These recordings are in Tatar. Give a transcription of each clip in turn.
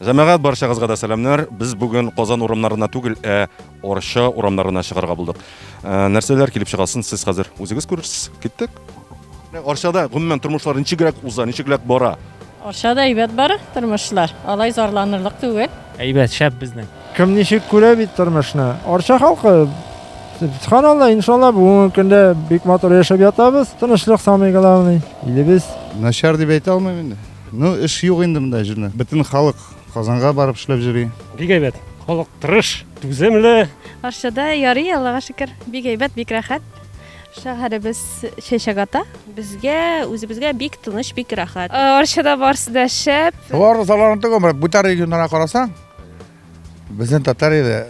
Җәмәгать, барчагызга да сәламнәр. Без бүген Казан урамнарына түгел, ә Арча урамнарына чыгарга булдык. Нәрсәләр килеп чыгасын сез хәзер үзегез күрерсез. Киттек. Арчада гомумән тормышлар ничегрәк уза, ничегрәк бара? Арчада әйбәт бара тормышлар. Алай зарланырлык түгел. Әйбәт, шәп безнең. Кем ничек күрә бит тормышны. Арча халкы, сөбханалла, иншалла, бүгенге көндә бик матур яшәп ятабыз. Тынычлык самый главный. Илебез. Начар дип әйтә алмыйм инде. Ну, эш юк инде монда җирдә. Бөтен халык Казанга барып эшләп йөри. Бик әйбәт. Халык тырыш, түземле. Арчада ярый, Аллага шөкер. Бик әйбәт, бик рәхәт. Шәһәребез чәчәк ата. Безгә, үзебезгә бик тыныч, бик рәхәт. Арчада барысы да шәп. Болар заларын түгел, брат, бүтән регионнарга карасаң, безнең татар иле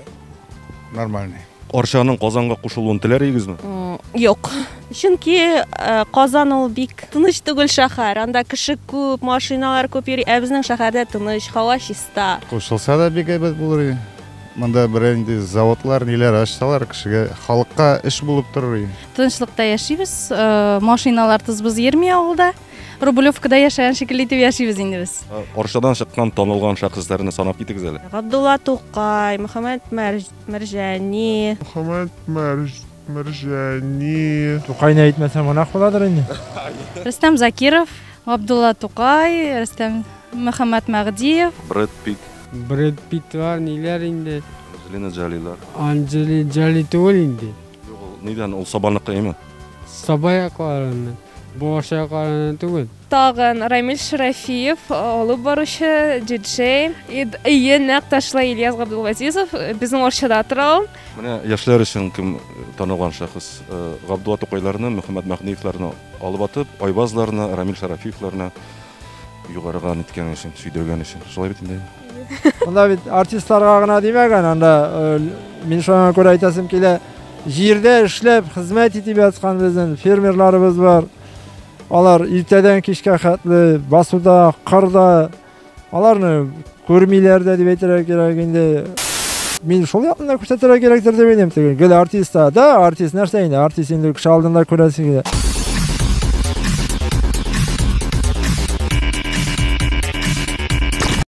нормальный. Арчаның Казанга кушылуын теләр идегезме? Юк. Чөнки Казан ул бик тыныч түгел шәһәр. Анда кеше күп, машиналар күп йөри. Ә безнең шәһәрдә тыныч, һава чиста. Кушылса да бик әйбәт булыр иде. Монда берәр инде заводлар, ниләр ачсалар, кешегә, халыкка эш булып торыр иде. Тынычлыкта яшибез, машиналар тыз-быз йөрми авылда. Рублевкада яшәгән шикелле итеп яшибез инде без. Арчадан чыккан танылган шәхесләрне санап китегез әле. Габдулла Тукай, Мөхәммәт Мәрҗани. Мөхәммәт Мәрҗани. Тукайны әйтмәсәм гөнаһ буладыр инде. Рөстәм Закиров, Габдулла Тукай, Рөстәм Мөхәммәт Мәгъдиев. Брэд Питт. Брэд Питтлар ниләр инде? Анджелина Джолилар. Анджелина Джоли түгел инде. Юк, ул нидән, ул Сабаныкы әйме? Саба якларыннан. Бу Арча якларыннан түгел. Тагын Рамил Шәрафиев, алып баручы, диджей. Ие, нәкъ тә шулай Ильяс Габдулгазизов, безнең Арчада тора ул. Менә яшьләр өчен кем танылган шәхес? Габдулла Тукайларны, Мөхәммәт Мәһдиевләрне алып атып, Айвазларны, Рамил Шәрафиевларны югарыга ниткән өчен, сөйдергән өчен. Шулай бит инде. Монда бит артистларга гына димәгән, анда мин шуңа күрә әйтәсем килә, җирдә эшләп, хезмәт итеп яткан безнең фермерларыбыз бар. Алар иртәдән кичкә хәтле басуда, кырда, аларны күрмиләр дә дип әйтергә кирәк инде. Мин шул якны да күрсәтергә кирәктер дип уйлыйм. Теге гел артист та, да, артист нәрсә инде? Артист инде кеше алдында күрәсе килә.